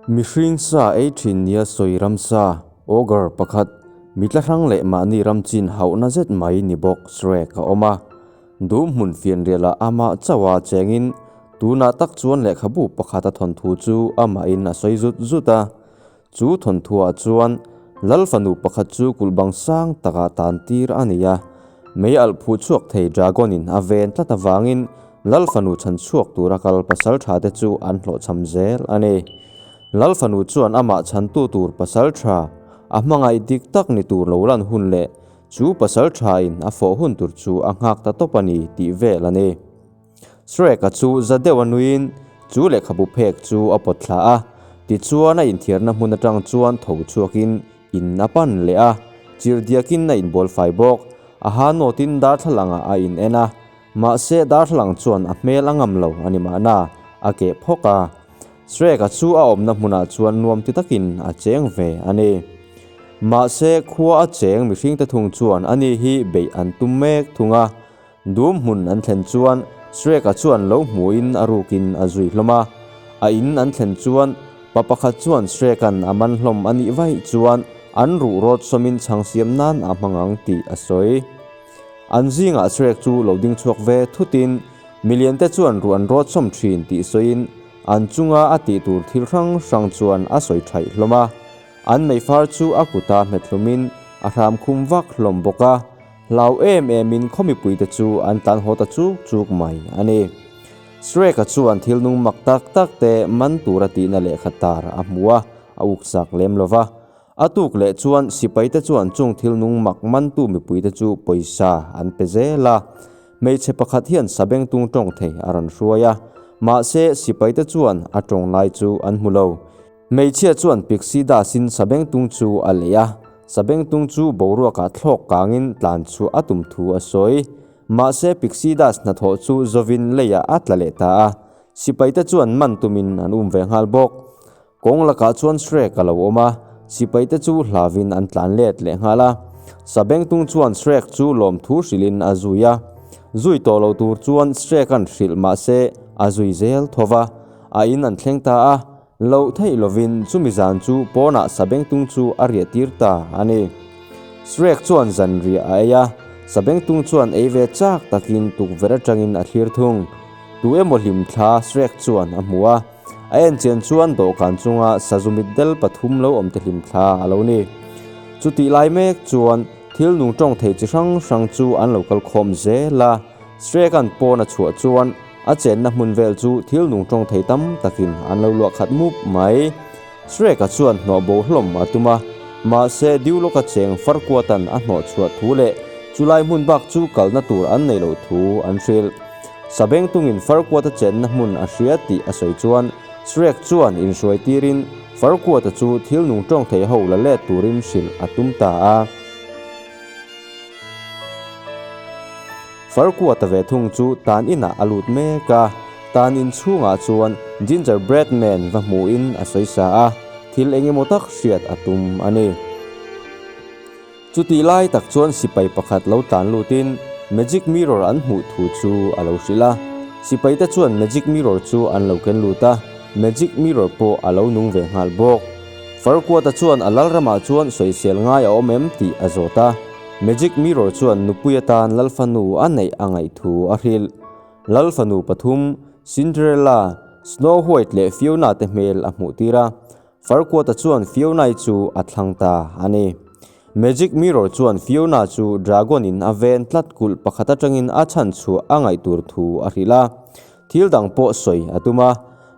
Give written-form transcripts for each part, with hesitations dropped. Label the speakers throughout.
Speaker 1: Mihring sa ei thin nia sawi ramsa, ogre, pakhat, mitla hrang leh mahni ram chin hauhna zet mai ni bawk Shrek a awm a. Dum hmun fianrialah amah chauha chengin tunah tak chuan lehkhabu pakhata thawnthu chu amahin a sawi zut zut a. Chu thawnthuah chuan Lal fanu pakhat chu kulh bang sang takah tan tir a ni a, mei alh phuh chhuak thei dragon in a ven tlat avangin Lal fanu chhan chhuak tura kal pasal tha te chu an hlawhchham zel a ni. Lal fanu chuan amah chhantu tur pasal tha, a hmangaih dik tak ni tur lo lan hun leh chu pasal tha in a fawh hun tur chu a nghak ta tawp a ni tih vel a ni. Shrek-a chu za deuh a nuiin chu lehkhabu phek chu a pawt thla a, tichuan a inthiarna hmun atang chuan tho chhuakin in a pan leh a, chirhdiakin a inbual fai bawk. A ha nawtin darthlalangah a in en a, mahse darthlalang chuan a hmel a ngam lo a ni mahna, a keh phawk a. Shrek-a chu a awmna hmunah chuan nuam ti takin a cheng ve a ni. Mahse khua a cheng mihringte thung chuan ani hi beih an tum mek thung a. Dum hmun an thlen chuan Shrek-a chuan lo hmuhin a rukin a zui hlawm a. A in an thlen chuan pa pakhat chuan Shrek-a'n a man hlawm a nih vaih chuan an ruh rawt sawmin chhang siam nan a hmang ang tih a sawi. An zingah Shrek chu lo ding chhuak ve thutin milian te chuan ruh an rawt sawm thin tih sawiin an chunga a tih tur thil hrang hrang chuan a sawi thaih hlawm a. An meifar chu a kuta hmet hlumin a hram khum vak hlawm bawk a. Hlau em emin khaw mipuite chu an tlan haw ta chuk chuk mai a ni. Shrek-a chuan thil nung mak tak tak te man tura tihna lehkha tar a hmu a, a uksak lem lo va. A tuk leh chuan sipaite chuan chung thil nung mak mantu mipuite chu pawisa an pe zel a. Hmeichhe pakhat hian sabengtung tawng thei a rawn hruai a, mahse sipaite chuan a tawng lai chu an hmu lo. Hmeichhia chuan Pixie Dust-in sabengtung chu a lei a, sabengtung chu boruakah thlawk kangin tlan chhuah a tum thu a sawi. Mahse Pixie Dust hnathawh chu zovin leiah a tla leh ta a, sipaite chuan man tumin an um ve nghal bawk. Kawng lakah chuan Shrek a lo awm a, sipaite chu hlavin an tlan let leh nghal a. Sabengtung chuan Shrek chu lawmthu hrilhin a zui a, zui tawh lo tur chuan Shrek-a'n hrilh mahse a zui zel tho va, a in an thleng ta a. Loh theih lovin chumi zan chu pawnah sabengtung chu a riah tir ta a ni. Shrek chuan zan riah a ei a, sabengtung chuan ei ve chak takin tukverh atangin a thlir thung. Tu emaw hlim thla Shrek chuan a hmu a, a enchian chuan dawhkan chunga sazu mitdel pathum lo awm te hlim thla a lo ni. Chutih lai mek chuan thil nung tawng thei chi hrang hrang chu an lo kal khawm zel a, Shrek-a'n pawn a chhuah chuan A chenna hmun vel chu thil nung tawng thei tam takin an lo luah khat mup mai. Shrek-a chuan hnawh bo hlawm a tum a, mahse Diwlawka cheng Farquatan a hnawh chhuah thu leh chulai hmun bak chu kalna tur an neih loh thu an hrilh. Sabengtungin Farquata chenna hmun a hria tih a sawi chuan Shrek chuan inhruai tirin Farquata chu thil nung tawng thei ho la let turin hrilh a tum ta a. Farquata ve thung chu tan inah a lut mek a, tan in chhungah chuan Gingerbread Man va hmuhin a sawi sa a, thil eng emaw tak hriat a tum a ni. Chutih lai tak chuan sipai pakhat lo tlan lutin Magic Mirror an hmuh thu chu a lo hrilh a, sipaite chuan Magic Mirror chu an lo ken lut a, Magic Mirror pawh a lo nung ve nghal bawk. Farquata chuan a lalramah chuan sawisel ngai a awm em tih a zawt a. Magic Mirror chuan nupui atan Lalfanu a neih a ngaih thu a hrilh. Lalfanu pathum, Cinderella, Snow White leh Fiona te hmel a hmuh tir a, Farquata chuan Fiona-i chu a thlang ta a ni. Magic Mirror chuan Fiona chu Dragon in a ven tlat kulh pakhat atangin a chhan chhuah a ngaih tur thu a hrilh a. Thil dang pawh sawi a tum a,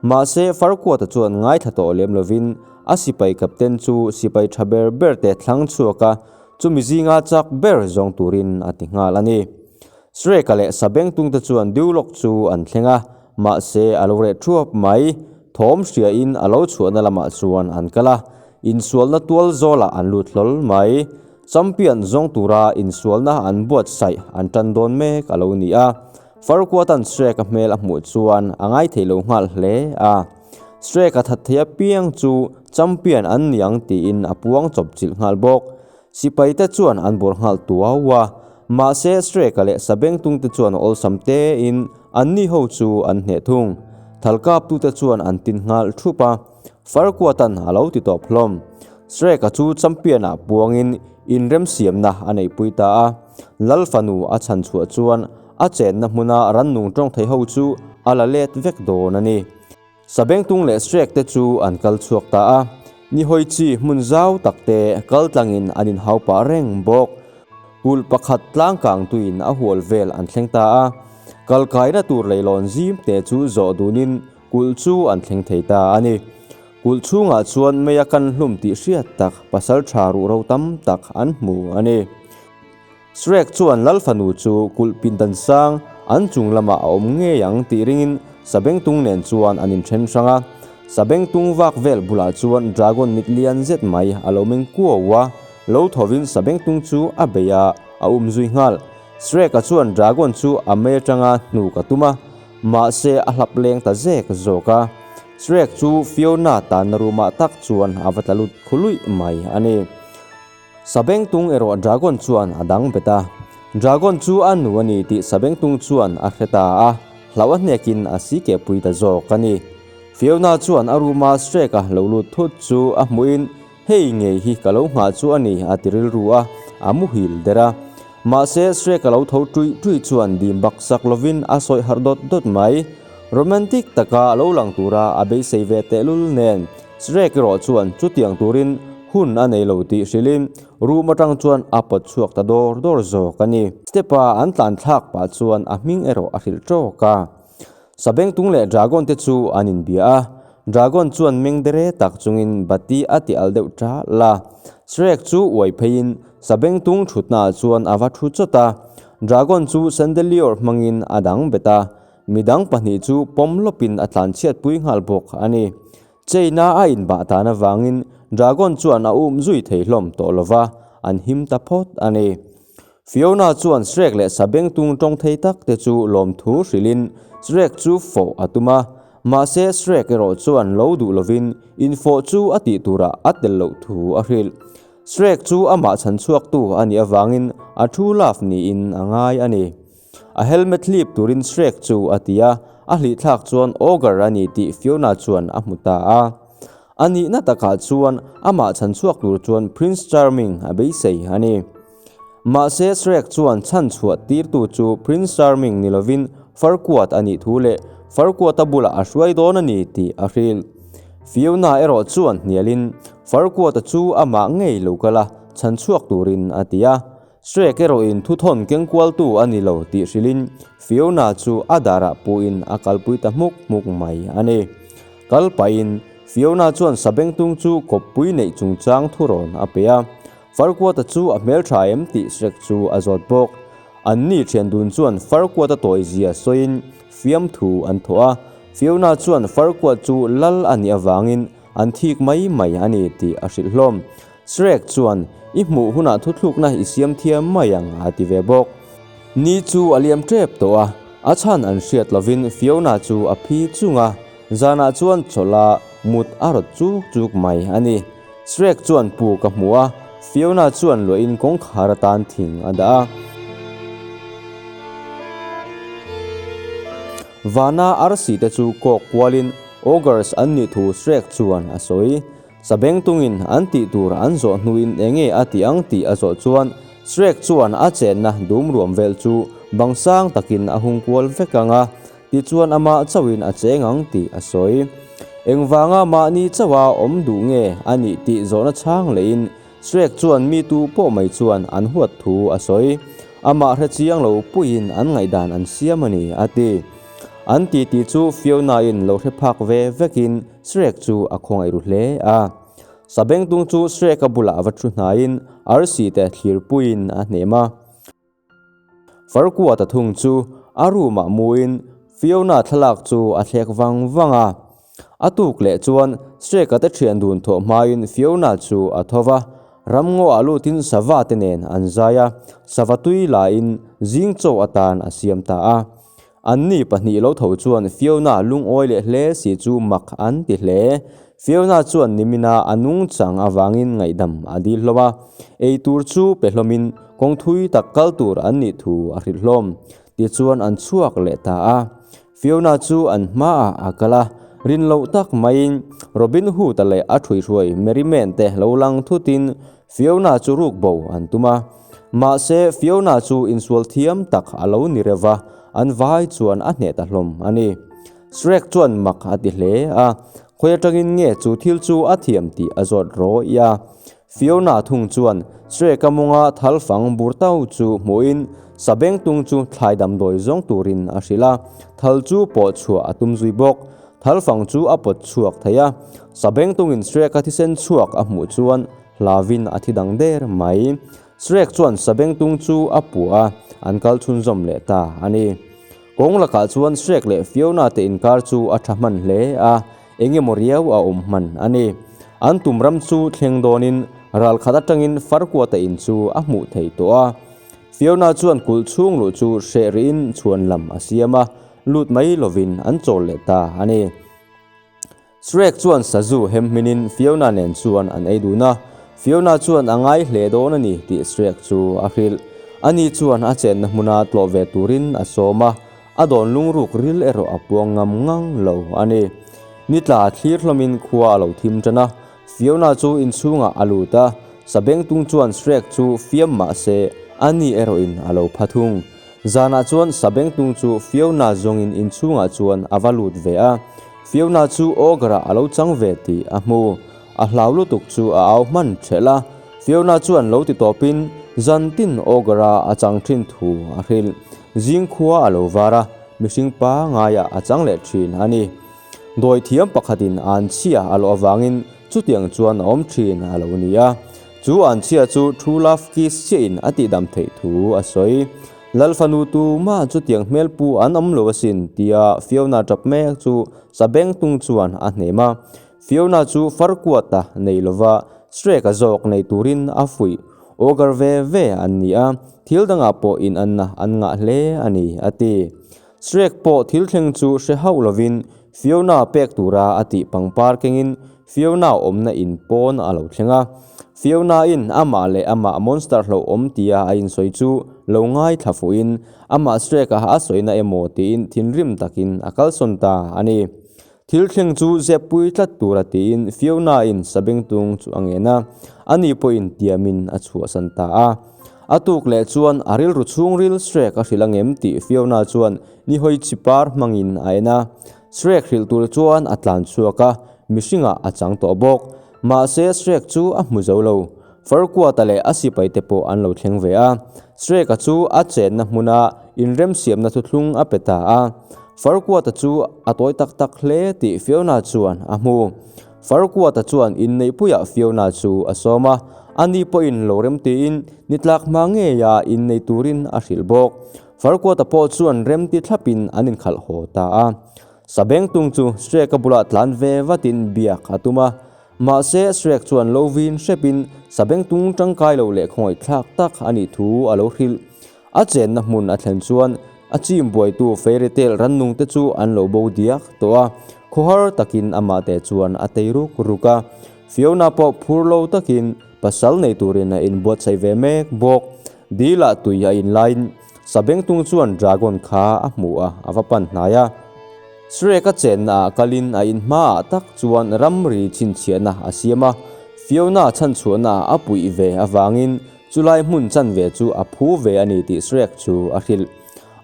Speaker 1: mahse Farquata chuan ngaithla tawh lem lovin a sipai captain chu sipai tha ber ber te thlang chhuak a, Chumi zinga chak ber zawng turin a ti nghal a ni. Shrek-a leh Sabengtung te chuan Diwlawk chu an thleng a, mahse a lo reh thuap mai. Thawm hriain a lo chhuahna lamah chuan an kal a, insualna tual zawlah an lut hlawl mai. Champion zawng tura insualna an buatsaih an tan dawn mek a lo ni a. Farquatan Shrek-a hmel a hmuh chuan a ngaithei lo nghal hle a. Shrek-a that thei apiang chu Champion an ni ang tiin a puang chawp chilh nghal bawk. Sipaite chuan an bawr nghal tuau a, mahse Shrek-a leh Sabengtung te chuan awlsam tein anni ho chu an hneh thung. Thalkaptute chuan an tin nghal thup a, Farquatan a lo ti tawp hlawm. Shrek-a chu champion-ah puangin inremsiamna a neihpui ta a, Lal fanu a chhan chhuah chuan a chenna hmuna rannung tawng thei ho chu a la let vek dawn a ni. Sabengtung leh Shrek te chu an kal chhuak ta a, nihawi chi hmun zau tak te kal tlangin an inhau pah reng bawk. Kulh pakhat tlangkang tuin a hual vel an thleng ta a, kal kaina tur leilawn zim te chu zawh dunin kulh chu an thleng thei ta a ni. Kulh chhungah chuan mei a kan hlum tih hriat tak pasal tha ruhro tam tak an hmu a ni. Shrek chuan Lal fanu chu kulh pindan sang an chung lamah a awm ngei ang tih ringin Sabengtung nen chuan an inthen hrang a. Sabengtung vak vel bulah chuan dragon mit lian zet mai a lo meng kuau a, lo thovin Sabengtung chu a bei a, a um zui nghal. Shrek-a chuan dragon chu a mei atanga hnuk a tum a, mahse a hlap leng ta zek zawk a. Shrek chu Fiona tanna room-ah tak chuan a va tla lut khuluih mai a ni. Sabengtung erawh Dragon chuan a dang bet a. Dragon chu a nu a ni tih Sabengtung chuan a hre ta a, hlauh a hnekin a si keh pui ta zawk a ni. Fiona chuan a room-a Shrek-a lo lut thut chu a hmuhin, Hei ngei hi ka lo nghah chu a ni a ti rilru a, a muhil der a. Mahse Shrek-a lo tho ṭuih ṭuih chuan dim bak sak lovin a sawi harh dawt dawt mai. Romantic taka a lo lang tura a beisei ve tehlul nen Shrek erawh chuan chutiang turin hun a nei lo tih hrilhin room atang chuan a pawt chhuak ta dawr dawr zawk a ni. Step-a an tlan thlak pah chuan a hming erawh a hrilh tawk a. Sabengtung leh Dragon te chu an inbia a, Dragon chuan meng dere tak chungin bati a ti al deuh tal a. Shrek chu uai pheiin Sabengtung thutnaah chuan a va thu chawt a, Dragon chu chandelier hmangin a dang bet a, midang pahnih chu pawm lawpin a tlanchhiatpui nghal bawk a ni. Chain-a a inbah tan avangin Dragon chuan a um zui thei hlawm tawh lo va, an him ta phawt a ni. Fiona chuan Shrek leh Sabengtung tawng thei tak te chu lawmthu hrilhin Shrek chu fawh a tum a, mahse Shrek erawh chuan lo duh lovin infawh chu a tih turah a tel loh thu a hrilh. Shrek chu amah chhan chhuaktu a nih avangin a thu love niin a ngai a ni. A helmet hlip turin Shrek chu a ti a, a hlihthlak chuan Ogre a ni tih Fiona chuan a hmu ta a. A nihna takah chuan amah chhan chhuak tur chuan Prince Charming a beisei a ni. Mahse Shrek chuan chhan chhuah tirtu chu Prince Charming ni lovin Farquaad a nih thu leh Farquaad-a bulah a hruai dawn a ni tih a hrilh. Fiona erawh chuan hnialin Farquaad-a chu amah ngei lo kal a, chhan chhuak turin a ti a. Shrek erawhin thuthawn keng kualtu a ni lo tih hrilhin Fiona chu a darah puhin a kalpui ta hmuk hmuk mai a ni. Kal pahin Fiona chuan Sabengtung chu kawppui neih chungchang thurawn a pe a. Farquaad-a chu a hmeltha em tih Shrek chu a zawt bawk. Anni thian dun chuan Farquaad-a tawizia sawiin fiamthu an thawh a. Fiona chuan Farquaad chu lal a nih avangin an thik mai mai a ni tih a hrilh hlawm. Shrek chuan, I hmuh hunah thuthlukna i siam thiam mai ang, a ti ve bawk. Ni chu a liam tep tawh a, a chhan an hriat lovin Fiona chu a phi chung a, zanah chuan chawlh a mut a rawt chuk chuk mai a ni. Shrek chuan puk a hmu a, Fiona chuan luahin kawngkhar atan thing a dah a. Vana arsi te chu kawk kualin Ogres an nih thu Shrek chuan a sawi. Sabengtungin an tih tur an zawh hnuin enge a tih ang tih a zawh chuan Shrek chuan a chenna dum ruam vel chu bang sang takin a hung kual vek ang a, tichuan amah chauhin a cheng ang tih a sawi. Engvanga mahni chauha awm duh nge a nih tih zawhna chhang lehin Shrek chuan mi tu pawh mai chuan an huat thu a sawi. Amah hre chiang lo puiin an ngaihdan an siam a ni a ti. An titi chu Fiona-in lo hre phak ve vekin Shrek chu a khawngaih ru hle a. Sabengtung chu Shrek-a bulah va thu hnaiin arsi te thlirpuiin a hnem a. Farquaad-a thung chu a room-ah muin Fiona thlalak chu a thlek vang vang a. A tuk leh chuan Shrek-a te thian dun thawh hmain Fiona chu a tho va, ramngaw ah lutin sava te nen an zai a, sava tui lain zing chaw atan a siam ta a. Anni pahnih lo tho chuan Fiona lungawi leh hle si chu mak an ti hle. Fiona chuan nimina a nungchang avangin ngaihdam a dil hlawm a, ei tur chu pe hlawmin kawng thui tak kal tur an nih thu a hrilh hlawm. Tichuan an chhuak leh ta a. Fiona chu an hmaah a kal a, rin loh tak maiin Robin Hood-a leh a ṭhuihruai Merryman te lo lang thutin Fiona chu ruk bo an tum a. Mahse, Fiona chu insual thiam tak a lo ni reuh va, an vai chuan a hneh ta hlawm a ni. Shrek chuan mak a ti hle a, khawi atangin nge chu thil chu a thiam tih a zawt rawih a. Fiona thung chuan Shrek-a mawnga thal fang bur tau chu hmuhin sabengtung chu thlai damdawi zawng turin a hrilh a, thal chu pawh chhuah a tum zui bawk. Thal fang chu a pawt chhuak thei a, sabengtungin Shrek-a thisen chhuak a hmuh chuan hlavin a thi dang der mai. Shrek chuan sabengtung chu a puah a, an kal chhunzawm leh ta a ni. Kawng lakah chuan Shrek leh Fiona te inkar chu a tha hman hle a, eng emaw riau a awm hman a ni. An tum ram chu thleng dawnin ral khat atangin Farquhar-a in chu a hmuh theih tawh a. Fiona chuan kulh chhung luh chu hreh rihin chhuan lam a siam a, lut mai lovin an chawl leh ta a ni. Shrek chuan sazu hem hminin Fiona nen chuan an ei dun a, Fiona chuan a ngai hle dawn a ni tih Shrek chu a hrilh. Ani chuan a chenna hmuna tlawh ve turin a sawm a, a dawn lungruk ril erawh a puang ngam ngang lo a ni. Ni tla thlir hlawmin khua a lo thim tan a, Fiona chu inchhungah a lut a, Sabengtung chuan Shrek chu fiam mah se ani erawhin a lo pha thung. Zanah chuan Sabengtung chu Fiona zawngin inchhungah chuan a va lut ve a, Fiona chu Ogre-ah a lo chang ve tih a hmu. A hlau lutuk chu a au hman ṭhelh a, Fiona chuan lo ti tawpin zan tin Ogre-a a chang ṭhin thu a hrilh. Zing khua a lo var a, mihring pangaiah a chang leh ṭhin a ni. Dawi thiam pakhatin an chhia a lawh avangin chutiang chuan a awm ṭhin a lo ni a. Chu an chhia chu True Love Kiss chiahin a tihdam theih thu a sawi. Lalfanu tumah chutiang hmelpu an awm lo asin tia Fiona tap mek chu Sabengtung chuan a hnem a. Fiona chu Farquhar-a nei lova Shrek-a zawk nei turin a fuih. Ogre ve ve an ni a, thil dangah pawh inanna an ngah hle a ni, a ti. Shrek pawh thil thleng chu hre hauh lovin Fiona pek tura a tih pangpar kengin Fiona awmna in pawn a lo thleng a. Fiona-in amah leh amah monster hlauhawm tia a insawi chu lo ngaithla fuhin amah Shrek-a a sawina emaw tiin thinrim takin a kalsawn ta a ni. Thil thleng chu zeppui tlat tura tiin Fiona-in sabengtung chu a ngen a, ani pawhin tiamin a chhuahsan ta a. A tuk leh chuan a rilru chhungril Shrek a hrilh angem tih Fiona chuan nihawi chi par hmangin a en a. Shrek hrilh tur chuan a tlan chhuak a, mihringah a chang tawh bawk. Mahse Shrek chu a hmu zo lo. Farquhar-a leh a sipaite pawh an lo thleng ve a. Shrek-a chu a chenna hmuna inremsiamna thuthlung a pe ta a. Farquhar-a chu a tawi tak tak hle tih Fiona chuan a hmu. Farquhar-a chuan inneihpuiah Fiona chu a sawm a, ani pawhin lo rem tiin ni tlak hma ngeia innei turin a hrilh bawk. Farquhar-a pawh chuan remti thlapin an inkhalh haw ta a. Sabengtung chu Shrek-a bulah tlan ve vatin biak a tum a. Mahse, Shrek chuan lo vin hrepin Sabengtung tangkai lo leh khawngaihthlak tak a nih thu a lo hrilh. A chenna hmun a thlen chuan a chim buaitu fairy tale rannungte chu an lo bo diak tawh a, khawhar takin amah te chuan a tei ruk ruk a. Fiona pawh phur lo takin pasal nei turin a inbuatsaih ve mek bawk. Dil-ah tui a inlaiin Sabengtung chuan dragon kha a hmu a, a va pan hnai a. Shrek a chenna ah kalin a inhmaah tak chuan ramri chhinchhiahna a siam a, Fiona chhanchhuahna ah a puih ve avangin Chulai hmun chanve chu a phu ve a ni tih Shrek chu a hrilh.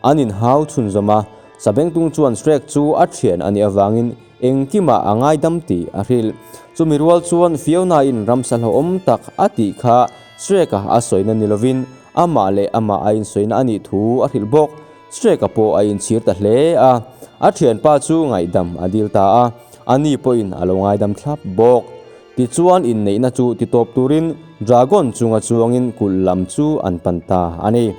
Speaker 1: An inhau chhunzawm a, Sabengtung chuan Shrek chu a thian a nih avangin engkimah a ngaidam tih a hrilh. Chumi rual chuan Fiona-in ramsa hlauhawm tak a tih kha Shrek-a a sawina ni lovin amah leh amah a insawina a nih thu a hrilh bawk. Shrek-a pawh a inchhir ta hle a, a thianpa chu ngaihdam a dil ta a, ani pawhin a lo ngaidam thlap bawk. Tichuan inneihna chu titawp turin Dragon chunga chuangin kulh lam chu an pan ta a ni.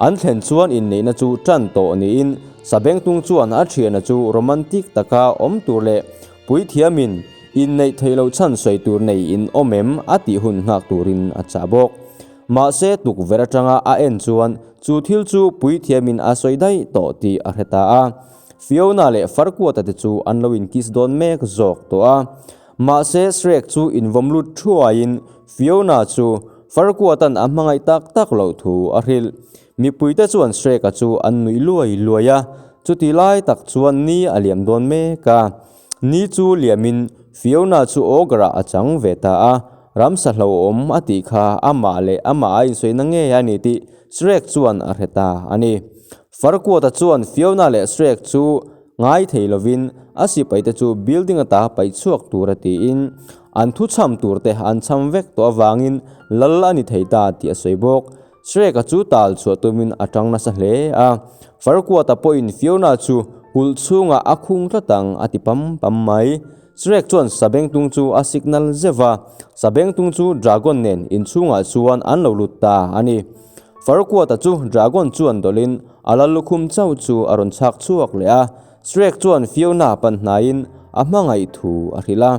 Speaker 1: An thlen chuan inneihna chu tan tawh niin Sabengtung chuan a thiana chu romantic taka awm tur leh puithiamin inneih theih loh chhan sawi tur nei in awm em a tih hun nghak turin a chah bawk. Mahse tukverh atanga a en chuan chu thil chu puithiamin a sawi daih tawh tih a hre ta a. Fiona leh Farquhar-a te chu an lo inkiss dawn mek zawk tawh a. Mahse Shrek chu invawm lut thuaiin Fiona chu Farquhar-a'n a hmangaih tak tak loh thu a hrilh. Mipuite chuan Shrek-a chu an nuih luai luai a. Chuti lai tak chuan ni a liam dawn mek a. Ni chu liamin Fiona chu Ogre-ah a chang ve ta a. Ramsa hlauhawm a tih kha amah leh amah a insawi na ngei a ni tih Shrek chuan a hre ta a ni. Farquaad-a chuan Fiona leh Shrek chu ngai thei lovin a sipaite chu building ata paih chhuak tur a tiin an thu chham turte an chham vek tawh avangin lal a ni thei ta tih a sawi bawk. Shrek-a chu tal chhuah tumin a tang nasa hle a, Farquaad-a pawhin Fiona chu kulh chhungah a khung tlat ang a ti pam pam mai. Shrek chuan Sabengtung chu a signal zeuh va, Sabengtung chu Dragon nen inchhungah chuan an lo lut ta a ni. Farquaad-a chu Dragon chuan dawlhin a la lukhum chauh chu a rawn chhak chhuak leh a, Shrek chuan Fiona pan hnaiin a hmangaih thu a hrilh a,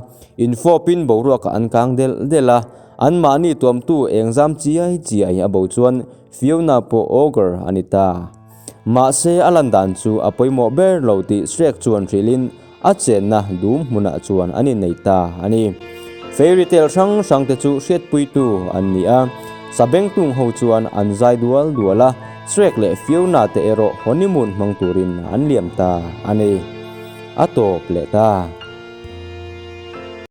Speaker 1: infawpin boruakah an kang delh delh a, anmahni tuamtu engzam chiai chiai a bo chuan Fiona pawh ogre a ni ta. Mahse a lan dan chu a pawimawh ber lo tih Shrek chuan hrilhin a chenna dum hmunah chuan an innei ta a ni. Fairy tale hrang hrang te chu hriatpuitu an ni a, Sabengtung ho chuan an zai dual dual a, Shrek leh Fiona te erawh honeymoon hmang turin an liam ta a ni. A tawp leh ta.